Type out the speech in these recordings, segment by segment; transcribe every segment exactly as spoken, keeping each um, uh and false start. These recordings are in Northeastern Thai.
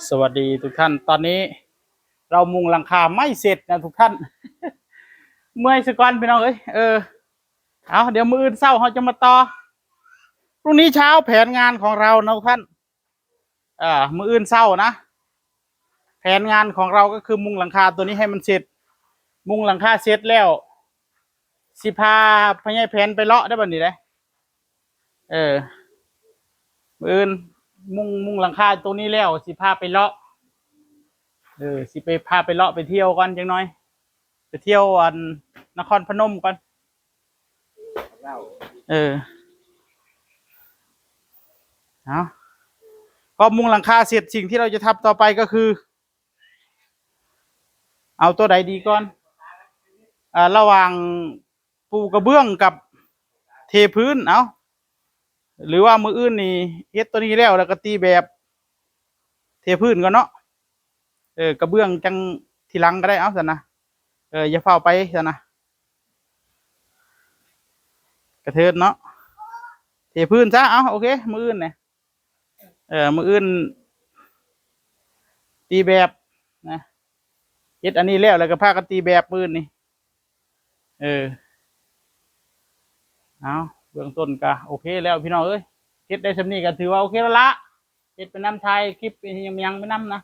สวัสดีทุกท่าน ตอนนี้เรามุงหลังคาไม่เสร็จนะทุกท่าน เมื่อยซะก่อนพี่น้องเอ้ย เออ เอา เดี๋ยวมื้ออื่นเช้าเราจะมาต่อ พรุ่งนี้เช้าแผนงานของเรานะทุกท่าน อ่า มื้ออื่นเช้านะ แผนงานของเราก็คือมุงหลังคาตัวนี้ให้มันเสร็จ มุงหลังคาเสร็จแล้ว สิพาพ่อใหญ่แผนไปเลาะได้บัดนี้เด้ เออ มื้ออื่น มุง มุงหลังคาตรงนี้แล้ว สิพาไปเลาะ เออ สิไป พาไปเลาะไปเที่ยวก่อนจังน้อย ไปเที่ยวอันนครพนมก่อน เออ เอา พอมุงหลังคาเสร็จ สิ่งที่เราจะทำต่อไปก็คือ เอาตัวใดดีก่อน อ่า ระหว่างปูกระเบื้องกับเทพื้น เอา หรือว่ามื้ออื่นนี่เฮ็ดตัวนี้แล้ว แล้วก็ตีแบบเทพื้นก่อนเนาะ เออ กระเบื้องจังทีหลังก็ได้ เอาซั่นนะ เออ อย่าฟ้าวไปซั่นนะ กระเทินเนาะ เทพื้นซะ เอา โอเค มื้ออื่นเนี่ย เออ มื้ออื่น ตีแบบนะ เฮ็ดอันนี้แล้ว แล้วก็พากันตีแบบมื้ออื่นนี่ เออ เอา เบื้องต้นก็โอเคแล้วพี่น้องเอ้ย เฮ็ดได้ส่ำนี้ก็ถือว่าโอเคแล้วละ เฮ็ดไปนำ ถ่ายคลิปไปหยังไปนำนะ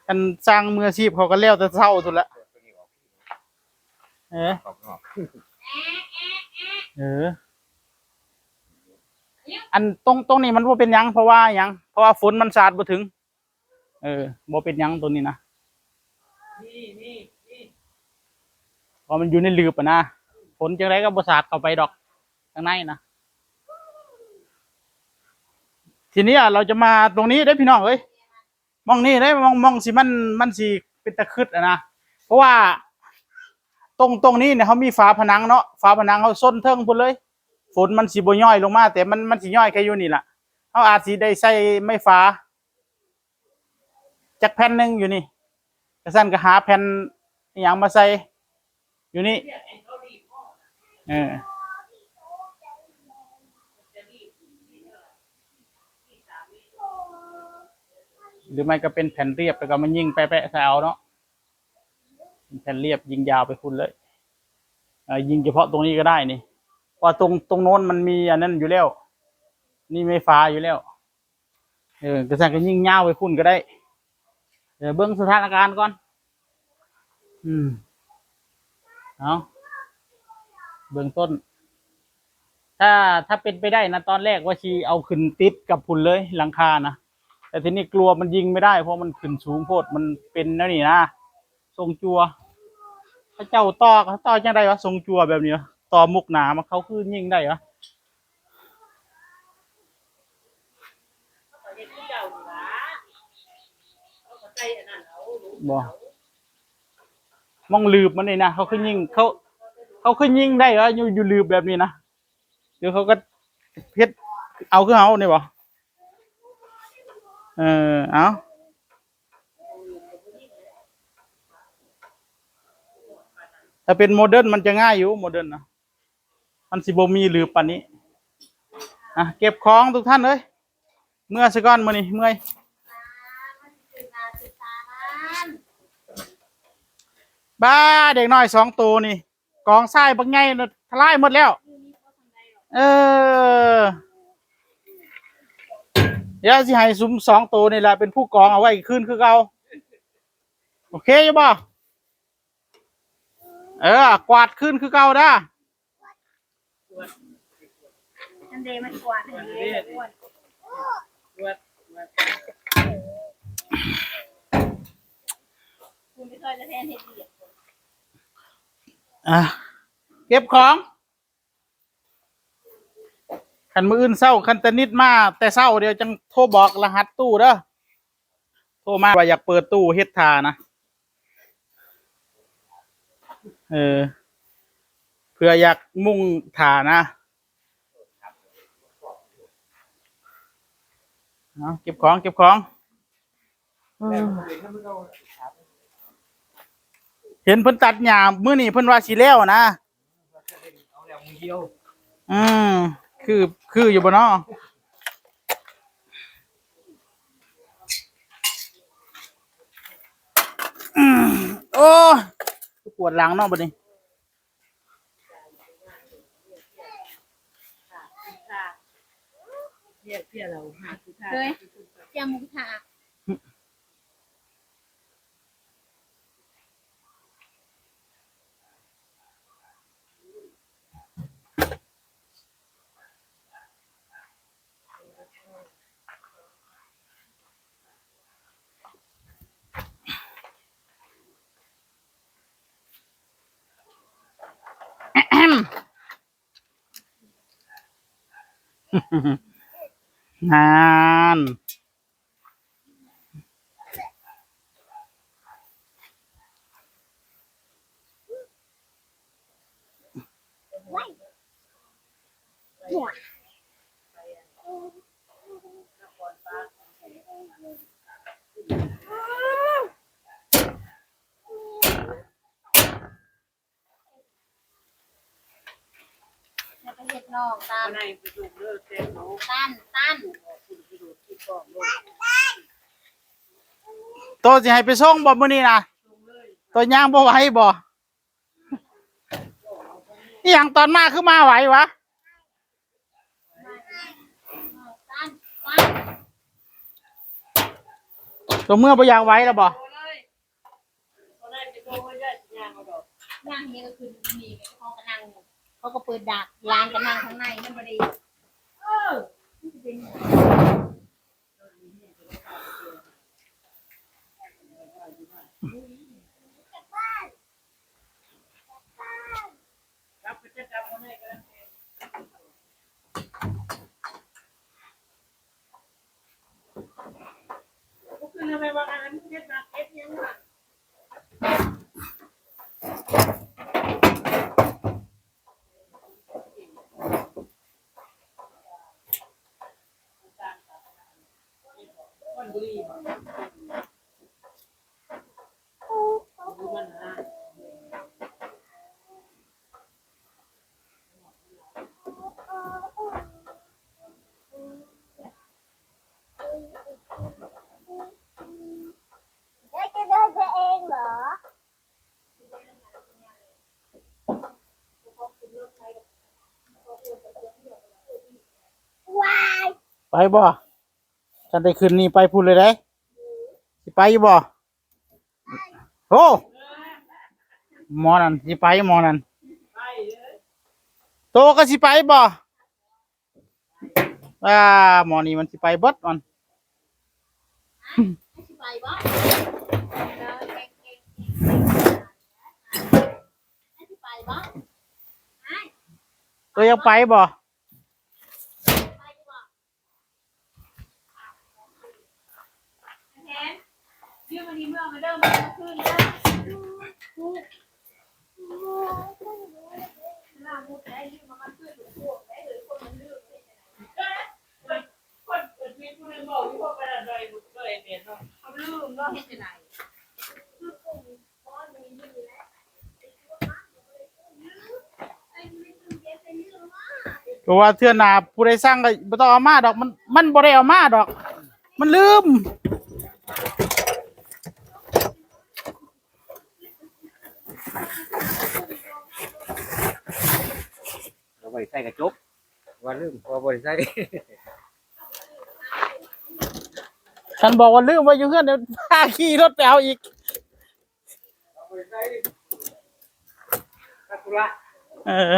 คันช่างมืออาชีพเขาก็แล้วแต่เช้าสุดละ เออ เออ อันตรง ตรงนี้มันบ่เป็นหยัง เพราะว่าหยัง เพราะว่าฝนมันสาดบ่ถึง เออ บ่เป็นหยังตัวนี้นะ เพราะมันอยู่ในหลืบอะนะ ฝนจังไดก็บ่สาดเข้าไปดอก ข้างในนะ ทีนี้อะเราจะมาตรงนี้ได้อพี่น้องเอ้ย หม่องนี้ได้อ หม่อง หม่องสิมัน มันสิเป็นตาครึดอะนะ เพราะว่า ตรง ตรงนี้เนี่ยเขามีฝาผนังเนาะ ฝาผนังเขาซนเทิงพุ้นเลย ฝนมันสิบ่ย้อยลงมา แต่มัน มันสิย้อยแค่อยู่นี่ล่ะ เขาอาจสิได้ใส่ไม้ฝา จักแผ่นหนึ่งอยู่นี่ กะซั้นก็หาแผ่นอิหยังมาใส่อยู่นี่ เออ หรือไม่ก็เป็นแผ่นเรียบแล้วก็มายิงแปะๆใส่เอาเนาะ แผ่นเรียบยิงยาวไปพุ้นเลย เอ่อ ยิงเฉพาะตรงนี้ก็ได้นี่ เพราะตรง ตรงโน้นมันมีอันนั้นอยู่แล้ว นี่ไม้ฝาอยู่แล้ว เออ กะซั้นก็ยิงยาวไปพุ้นก็ได้ เดี๋ยวเบิ่งสถานการณ์ก่อน อืม เอา เบื้องต้น ถ้า ถ้าเป็นไปได้นะ ตอนแรกว่าสิเอาขึ้นติดกับพุ้นเลย หลังคานะ แต่ทีนี้กลัวมันยิงไม่ได้ เพราะมันขึ้นสูงโพด มันเป็นแนวนี้นะ ทรงจั่ว เขาเจ้าต่อ เขาต่อจังได๋วะ ทรงจั่วแบบนี้วะ ต่อมุกหนามา เขาคือยิงได้วะ บ่ มองหลืบมันนี่นะ เขาคือยิง เขา เขาคือยิงได้วะ อยู่ อยู่หลืบแบบนี้นะ เดี๋ยวเขาก็เฮ็ดเอาคือเอานี่บ่ เออ เอา ถ้าเป็นโมเดิร์นมันจะง่ายอยู่ โมเดิร์นนะ มันสิบ่มีหลืบปานนี้ อ่ะ เก็บของทุกท่านเอ้ย เมือซะก่อนมื้อนี้ เมื่อย บ้า เด็กน้อยสองตัวนี่ กองทรายบักใหญ่น่ะทลายหมดแล้ว เออ เดี๋ยวสิให้ซุมสองตัวนี่แหละเป็นผู้กองเอาไว้คืนคือเก่า โอเคอยู่บ่ เออ กวาดคืนคือเก่าเด้อ อันเดมันกวาดอันเดมันกวาด กวาด กวาด คุณไปช่วยจะแทนเฮ็ดเวียก อ่ะ เก็บของ คันมื้ออื่นเช้า คันตานิดมาแต่เช้า เดี๋ยวจังโทรบอกรหัสตู้เด้อ โทรมาว่าอยากเปิดตู้เฮ็ดถ่านะ เออ เผื่ออยากมุงถ่านะ เอา เก็บของ เก็บของ เออ เห็นเพิ่นตัดหญ้ามื้อนี้เพิ่นว่าสิแล้วนะ เอาแล้วมื้อเดียว อืม คือ คืออยู่บ่เนาะ ปวดหลังเนาะบัดนี้ เพียเพียเราหาคือท่า เฮ้ย เจียมหมูกระทะ นาน แล้วก็เฮ็ดน่องตาม ในไปดูเด้อแตงโม ตัน ตัน คุณไปดูที่กล้องโลด โตสิให้ไปส่งบ่มื้อนี้นะ โตย่างบ่ไหวบ่ อีหยังตอนมาคือมาไหววะ ตัน ตัน โตเมื่อบ่อยากไหวแล้วบ่ ย่างนี้ก็คือมีเขาก็นั่ง เขาก็เปิดดักร้านก็นั่งข้างในมันบ่ได้ เออ มันจะเป็นหยัง ไปบ่ คันได้ขึ้นนี่ไปพู้นเลยเด้ สิไปอยู่บ่ โอ้ หมอนั่น สิไปหมอนั่น โตก็สิไปบ่ อ่า หมอนี่มันสิไปเบิดมัน สิไปบ่ สิไปบ่ โตอยากไปบ่ เพราะว่าเทื่อหน้าผู้ใดสั่งก็บ่ต้องเอามาดอก มัน มันบ่ได้เอามาดอก มันลืม เอาไว้ใส่กระจก ว่าลืม ว่าบ่ได้ใส่ คันบอกว่าลืมไว้อยู่เฮือน เดี๋ยวพาขี่รถไปเอาอีก เออ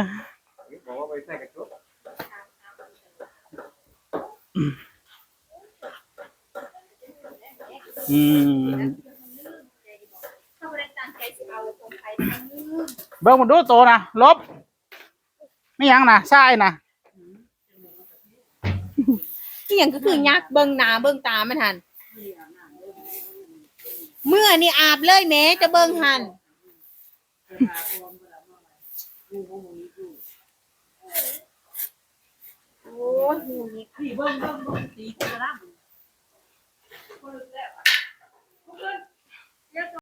บอกว่าไปใส่กระจก อืม เบิ่งมันดูโตนะ ลบ ไม่หยังนะ ทรายนะ อีหยังก็คือยักษ์เบิ่งหน้าเบิ่งตามันหั่น เมื่อนี่อาบเลยแหม จะเบิ่งหั่น โอ้ย นี่